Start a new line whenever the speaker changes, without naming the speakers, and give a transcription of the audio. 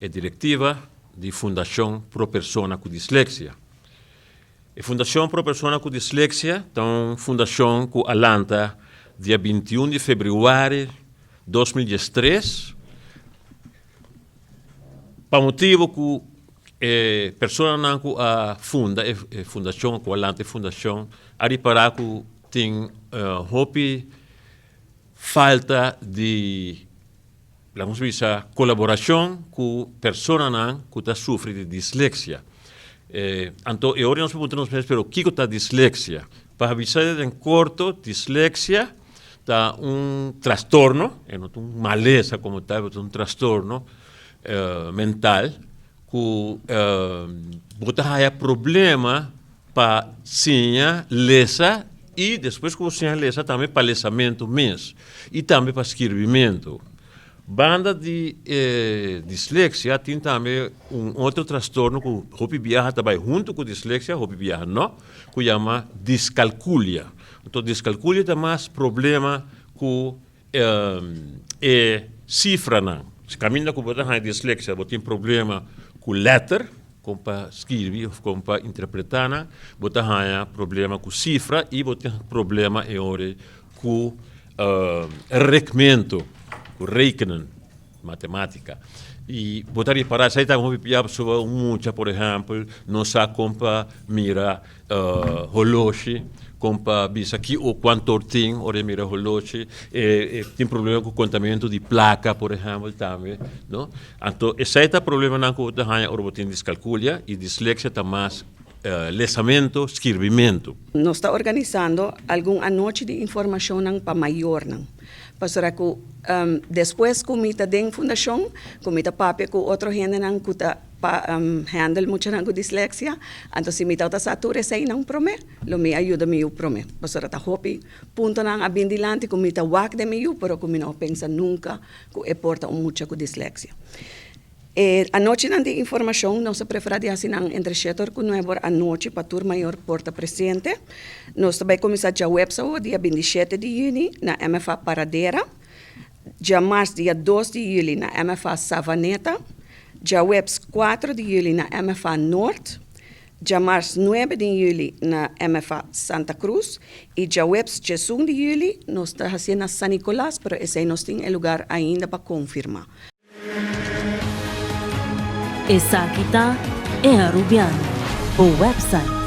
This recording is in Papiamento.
E direktiva di Fundashon Pro Persona ku Disleksia. E Fundashon Pro Persona ku Disleksia ta un fundashon ku a lanta dia 21 di febrüari 2013 pa motibu ku e personanan ku a funda e fundashon, ku a lanta e fundashon a ripará ku tin hopi falta di Laga bisa kolaborashon ku personanan ku ta sufri di disleksia. Anto e ora nos por puntra nos mes, pero kiko ta disleksia? Pa bisa den korto, disleksia ta un trastorno, e no ta un malesa komo tal, pero ta un trastorno mental ku bo ta haya problema pa siña lesa i despues ku bo siña lesa tambe pa lesamentu mes i tambe pa skirbimentu. Banda di e disleksia tin tambe un otro trastorno ku hopi biaha ta bai huntu ku disleksia, hopi biaha no, ku yama diskalkulia. Anto diskalkulia ta mas problema ku e sifranan. Kaminda ku bo ta haña disleksia bo tin problema ku lèter. Kon pa skirbi of kon pa interpretá nan, bo ta haña problema ku sifra i bo tin problema e ora ku rekmentu, ku rekenen, matemátika. I bo ta ripará esei ta hopi pia pasobra un mucha por ehèmpel no sa kon pa mira holoshi, kon pa bisa ki o kuantu or tin ora e mira holoshi, e tin problema ku kontamentu di plaka por ehèmpel tambe, no. Anto esei ta problemanan ku bo ta haña ora bo tin diskalkulia i disleksia ta mas lesamentu, skirbimentu.
Nos ta organisando algun anochi di informashonnan pa mayornan. Pasobra ku despues ku mi ta den fundashon, ku mi ta papia ku otro hendenan ku ta pa handle muchanan ku disleksia, anto si mi tabata sa tur eseinan promé, lo mi a yuda mi yu promé. Pasobra ta hopi puntonan a bin dilanti ku mi ta wak den mi yu, pero ku mi no a pensa nunka ku e por ta un mucha ku disleksia. E anochinan di informashon nos a preferá di hasi nan entre shete or ku nuebe or anochi pa tur mayor por ta presente. Nos ta bai kuminsá djaweps awo dia 27 di yüni na MFA Paradera, djamars dia 2 di yüli na MFA Savaneta, djaweps 4 di yüli na MFA Noord, djamars 9 di yüli na MFA Santa Cruz i djaweps 11 di yüli nos ta hasié na San Nicolas, pero esei nos tin e lugar ainda pa konfirmá.
Esaki ta E Arubiano, bo website.